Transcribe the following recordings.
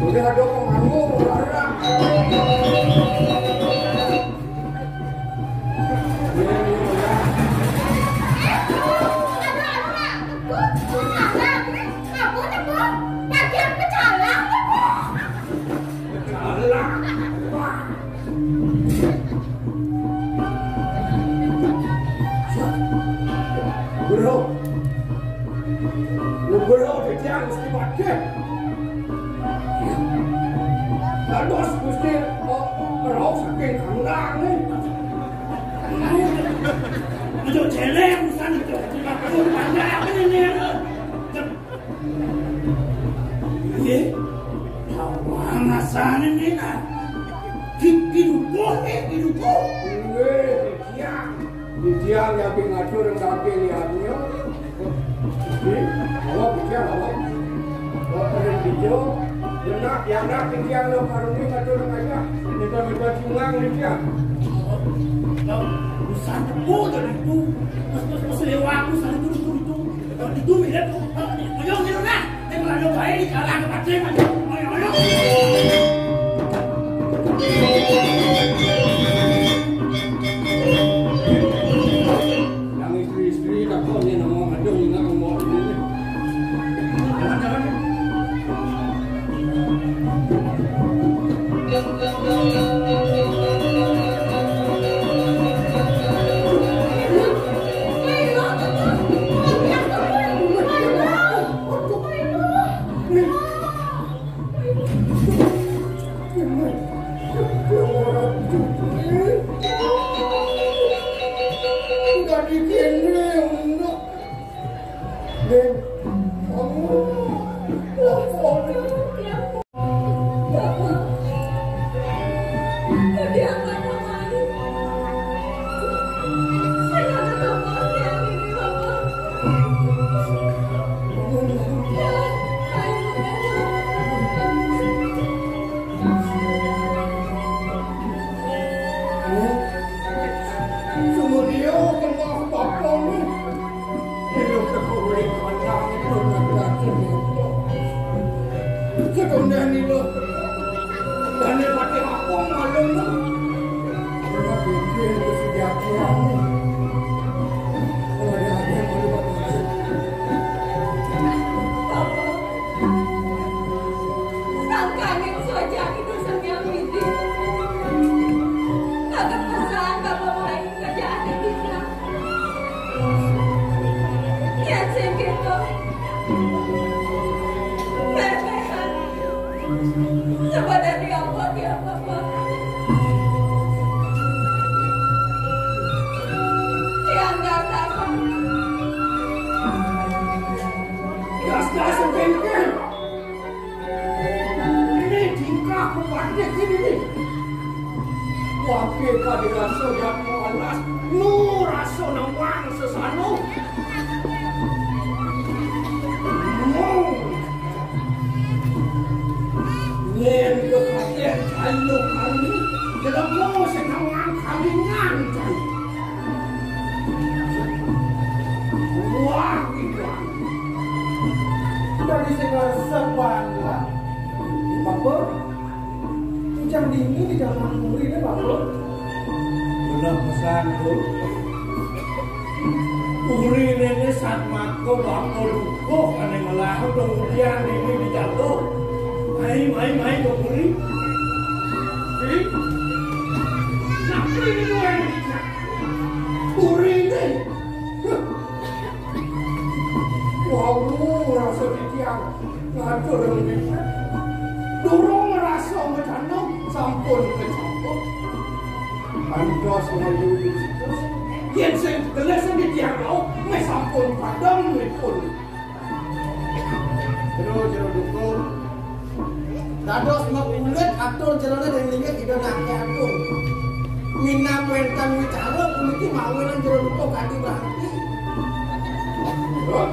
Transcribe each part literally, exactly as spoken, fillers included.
Udah ada pemanggung, ora. Bro. Nugroho titiang Gusti Patih. Dados Gusti, eh, ngerok saking kandang, eh. Aduh, celeng pisan itu. Aku pandai apa ini, ya? Iya. Tawang asane ini, nah. Ki-, kidukuh, eh, kidukuh. Nggih, titiang. Titiang nyambi ngatur kaki liatnya. Di, awak titiang, awak. Bapak dan Bijo, benak, ya, nak, titiang lo karuni ngatur aja. Minta-minta cungang, titiang. Lah, urusan tepuk tadi itu. Terus, terus, terus lewat, terus ada terus itu. Kalau itu, ya, ayo, gitu, nah. Yang ada baik, kalau ada pakai, ayo, ayo. Yang istri-istri, tak kau ni nama ada ni nak mau ini. Jangan, jangan. Dadi kene, unduk. Ning, kamu. Sumuryo kemah bakong ni. Ilu teko urip panjang itu nang racun itu. Sedunia ni lo. Dane pati bakong malu lo. Ora pikir kesejatian ni. Ora ada yang malu bakong. Sangkane sojati dosa nyang midi. Kagak pesan Bapak main kerjaan kita. Ya sing gitu. Memehan. Sebenarnya apa dia, Bapak? Tiang nggak tahu. Gas-gas bengkel. Ini tingkah kepatik ini. Wakil kadi rasa jatuh alas, nu rasa nawang sesano. Mu. Nyen kekaten kayu kami, jelema sing nawang kalingan kayu. Wah, iku. Dari sing resep banget. Bapak, ujang dingin di zaman muri ini, Bapak. Bener pesan, Bu. Uri rene satmako bakal lukuh ane ngelah kemudian ini dijago. Mai, mai, mai, ke uri. Ih, nah, ini gue yang uri ini. Wau, rasa titiang ngatur lebih. Durung rasa macana sampun kecampur. Antos menuju situs. Yen sing gelis sing titiang rauh, meh sampun padang nipun. Jero, jero dukung. Dados makulit atur jerone ring linggih Ida Nangke Agung. Minab wénten wicara puniki mawinan jero duka kanthi brangti. Hah?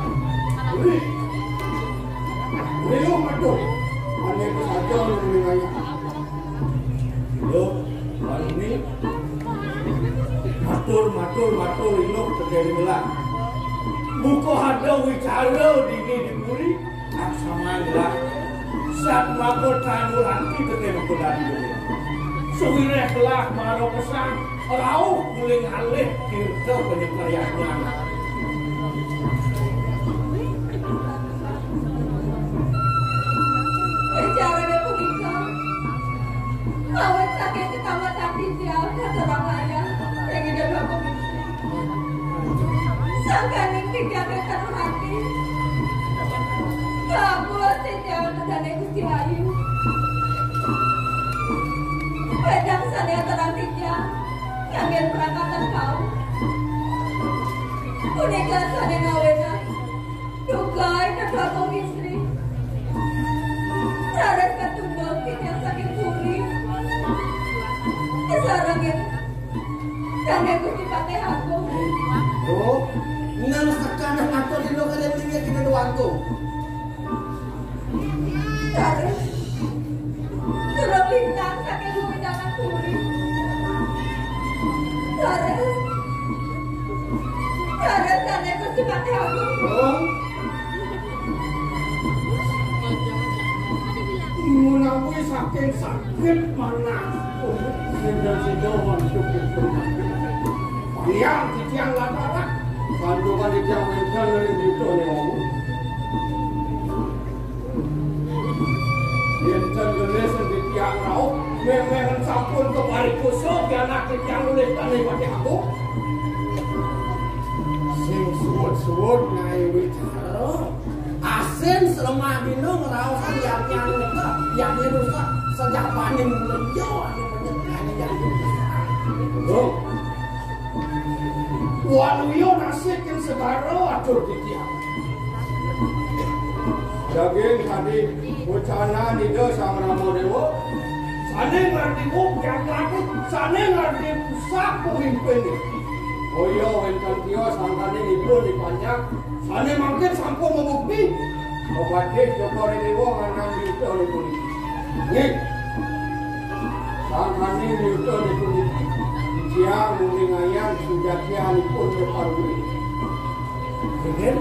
Uli. Uli, oh, aduh. Ane saja ning wilayah. Lho, Pak ini. Matur, matur, matur, inuh tegeri melah. Buka ada wicara. Karo dini di puri, aksamang gelah. Sat mako tanur hati teke mako dadi dulu. Sewireh gelah maro pesan, rauh guling alih tirta penyekeryangan. Carane punika, awit saking kekawetan titiang katurang ayah, ring Ida Prabu Misri. Sangkaning titiang katurang ati, kapulos titiang kadane Gusti Ayu. Wedang sane aturang titiang, kanggen prakaten kaum. Punika sane ngawenan. Dugai Ida Prabu Misri. Raris katunduk titiang saking puri. Kasarengin dane Gusti Patih Agung. Duh, nang sekan atur dino kada tinggal kita doang tuh. Raris. Suruh lintang saking wewidangan puri. Leres. Leres, dane Gusti Patih Agung. Wong. Menawi saking sakit manah. Sida-sida mantuk itu. Yang titiang latarak. Santukan titiang wénten ring yuda niku. Yén ten gelis titiang rauh, mémén sampun kaparikusa pianak titiang olih Dane Patih Agung. Sing suwud-suwud ngaé wicara. Asin slemah dina ngraosang yadnya nusa, yadnya nusa, sajabaning lenjo anu panjenengané yadnya nusa. Waluya nasib ing segara atur titiang. Daging tadi wecanan Ida Sang Rama Dewa, sané ngardi wong jagat, sané ngardi pusat pemimpin. Kaya wénten tios sangkaning ipun dipanjak, sané mangkin sampun mabukti. Pepatih Cokor Dewa nganang yuda puniki. Nggih. Sangkaning yuda puniki, titiang muni ngayan sujatianipun keparuri. Nggih.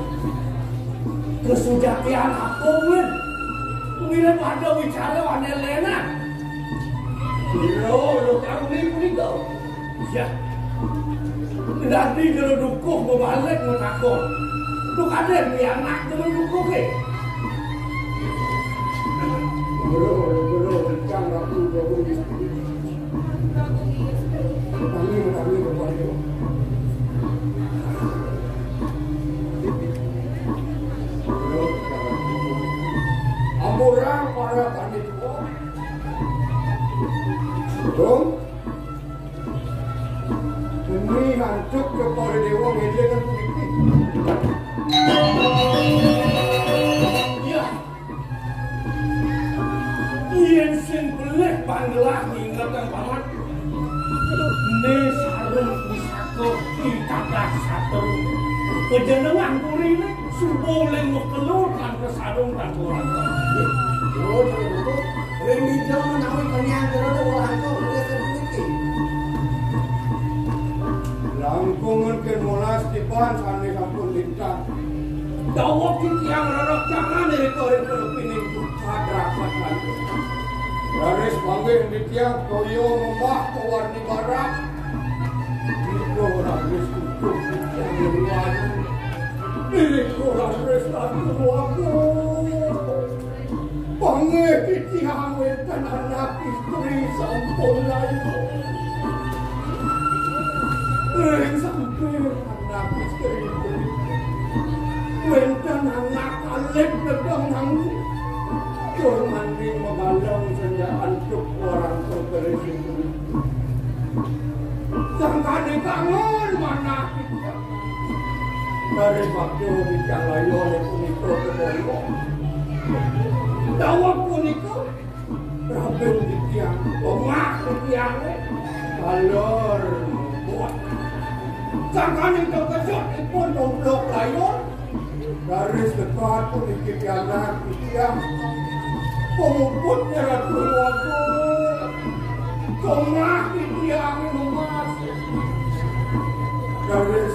Kesujatian apa, Win? Kuwi pada wicara ane lena. Lho, lho, karuni punika. Iya. Dadi jero dukuh bebalik matakon. Duh kadén pianak jero dukuh e. Guru, guru, rencang ratu jauh di sini. Kami, kami berbantu. Guru, ampura para kami tua. Dong. Demi hancur kepada dewa ngédéken puniki. Iya. Yén sing belih panggelah ngingetang paman. Né sarung pusaka itadah satru. Kejenengan purine suba uling mekelu tanpa sarung tanpa rangka. Oh, Ring dija menawi kalian terus orang kau bergeser sedikit. Langkungan ke molas tiban sane sampun lintang. Dawuh titiang rerekcangan ring koring pelepining putra drapat lanjut. Raris panggih titiang toya ngembah ke warni barak. Iko raris utuh titiang ngembah. Iko raris ratu aku. Panggih titiang wénten anak istri sampun lair. Ring samping anak istri wénten anak alit nedeng nanggung. Tur mandi megaleng senjaan truk orang terkeris itu. Sangkane kangen manah. Dari bakti titiang layon punika kebongkok. Dawuh punika raben titiang omah titiange alor mubut. Sangkaning terkejut ipun domplok layon. Garis dekat puniki pianak titiang. Pemuputnya Ratu Wagung. Omah titiang emas. Garis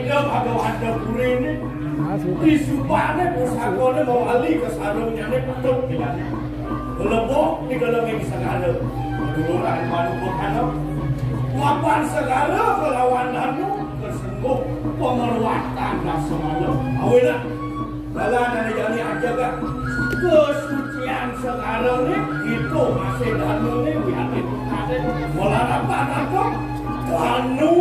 Ida Bhagawanta Puri ini, di subané pusakané mawali ka sarungnyané patut pidan. Lebok di gelenging segara. Duluran padu pekana. Mapan segara kelawan danu kesengguh pamaruatan dasmana. Awinan dalan ané jani ajegan. Kesucian segarané itu masih danuné wiadin. Malarapan apa? Danu